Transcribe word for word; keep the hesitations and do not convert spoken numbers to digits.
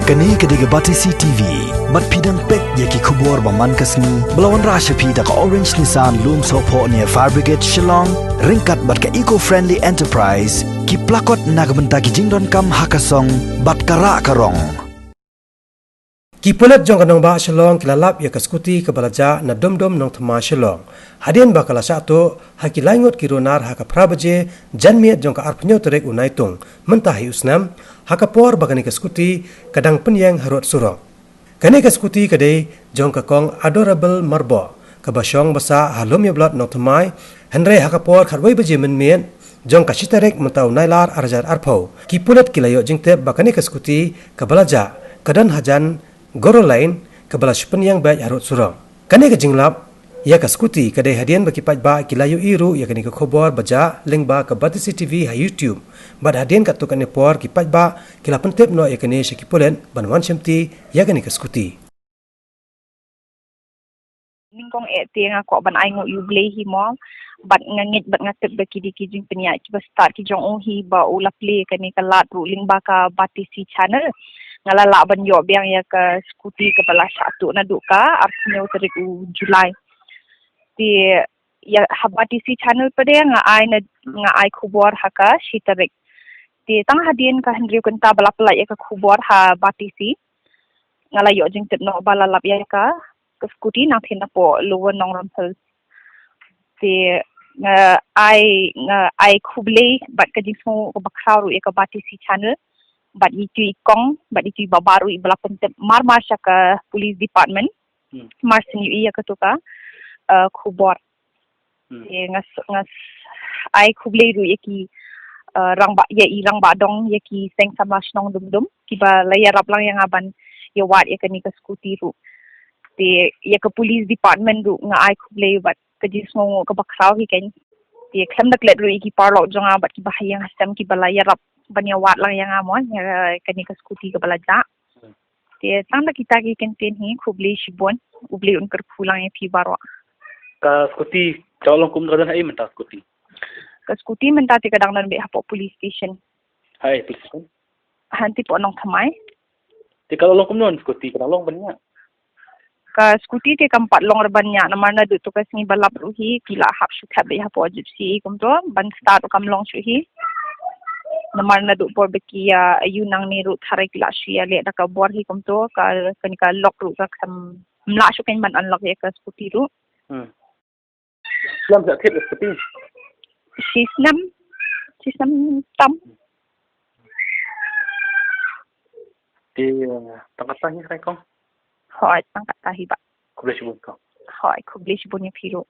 Kane ka dei ka Batesi T V. Bad phi dang peit ïa ki khubor ba man ka sngi ba la wanrah sha phi da ka Orange Nissan Lumsohphoh near Fire Brigade Shillong, ryngkat bad ka Eco Friendly Enterprise, ki plakot na ka bynta ki jingdonkam ha ka song bad ka rah ka rong. Ki pulit jong ka nongbah Shillong ki la lap ïa ka skuti kaba la jah na Dumdum Nongthymmai Shillong, hadien ba ka la shah tuh ha ki lai ngut ki runar ha ka phra baje janmiet jong ka arphew hynñiew tarik u Naitung mynta hi u snem, ha ka por ba kane ka skuti ka dang pynïeng harud surok. Kane ka skuti ka dei jong ka kong Adorable Marboh, kaba shong ba sah ha Lumïablot Nongthymmai, hynrei ha ka por khatwei baje mynmiet jong ka shi tarik mynta u Nailar ar hajar arphew, ki pulit ki la ïoh jingtip ba kane ka skuti kaba la jah ka don hajan Goro Line kaba la shu pynïeng beit harud surok. Kane ka jinglap ïa ka skuti ka dei hadien ba ki paidbah ki la ïohi ruh ïa kane ka khubor ba jah lyngba ka Batesi T V ha YouTube. Bad hadien katto katne por ki paidbah ki la pyntip noh ïa kane sha ki pulit ban wan shimti ïa kane ka skuti. Nyngkong eh te nga kwah ban ai nguh ïa U Blei hi mo. Bad nga ngeit bad nga tip ba ki dei ki jingpynïaid kiba stad ki jong u hi ba u la plie kane ka lad ruh lyngba ka Batesi Channel. Nga la lah ban ïoh biang ïa ka skuti kaba la shah tuh naduh ka arphew hynñiew tarik u July. Te ïa ha Batesi Channel pat de nga ai na, nga ai khubor ha ka shi tarik. Te tang hadien ka hynriew kynta ba la pynlait ïa ka khubor ha Batesi, nga la ïoh jingtip noh ba la lap ïa ka, ka skuti nangtei napoh Lower Nongrum Hills. Te nga ai, nga ai khublei bad ka jingsngewnguh kaba khraw ruh ïa ka Batesi Channel, bad ïa itu i kong, bad ïa itu i babah ruh iba la pyntip mar mar sha ka police department. Hmm. Mar shu ïohi ïa katu ka, eh, khubor. Hmm. Te nga s-, nga s-, ai khublei ruh ïa ki, eh, rangbah, ïa i rangbah dong, ïa ki seng samla shnong Dumdum kiba la ïarap lang ïa nga ban ïa wad ïa kane ka skuti ruh. Te ïa ka police department ruh nga ai khublei bad ka jingsngewnguh kaba khraw hi keiñ. Te khlem da klet ruh ïa ki paralok jong nga bad kiba ha ïing ha sem kiba la ïarap ban ïa wad lang ïa nga mo, ïa kane ka skuti kaba la jah. Hmm. Te tang da kita ki kyntien hi, khublei shibun, U Blei un kyrkhu lang ïa phi baroh. Ka skuti, ka long kumno, ka don haei mynta skuti? Ka skuti mynta te ka dang don beit hapoh police station. Haei police station? Hangtei hapoh Nongthymmai. Te ka long kumno skuti, ka dang long ban ñiah? Ka skuti te kam pat long re ban ñiah, namar naduh tu ka sngi ba lap ruh hi ki la hap shu thep beit hapoh Gypsy kumto, ban start ruh kam long shuh hi. Namar naduh por ba ki ïa ïoh nangne ruh tharai ki la shu ïaleh da ka bor hi kumto, ka, kane ka lock ruh ka khlem, ym lah shuh keiñ ban unlock ïa ka skuti ruh. Hmm. Snem sa thied ka skuti? Shi snem, shi snem tam. Te, eh, tang katta hi kong? Hooid, tang katta hi bah. Khublei shibun kong. Hooid, khublei shibun ïa phi ruh.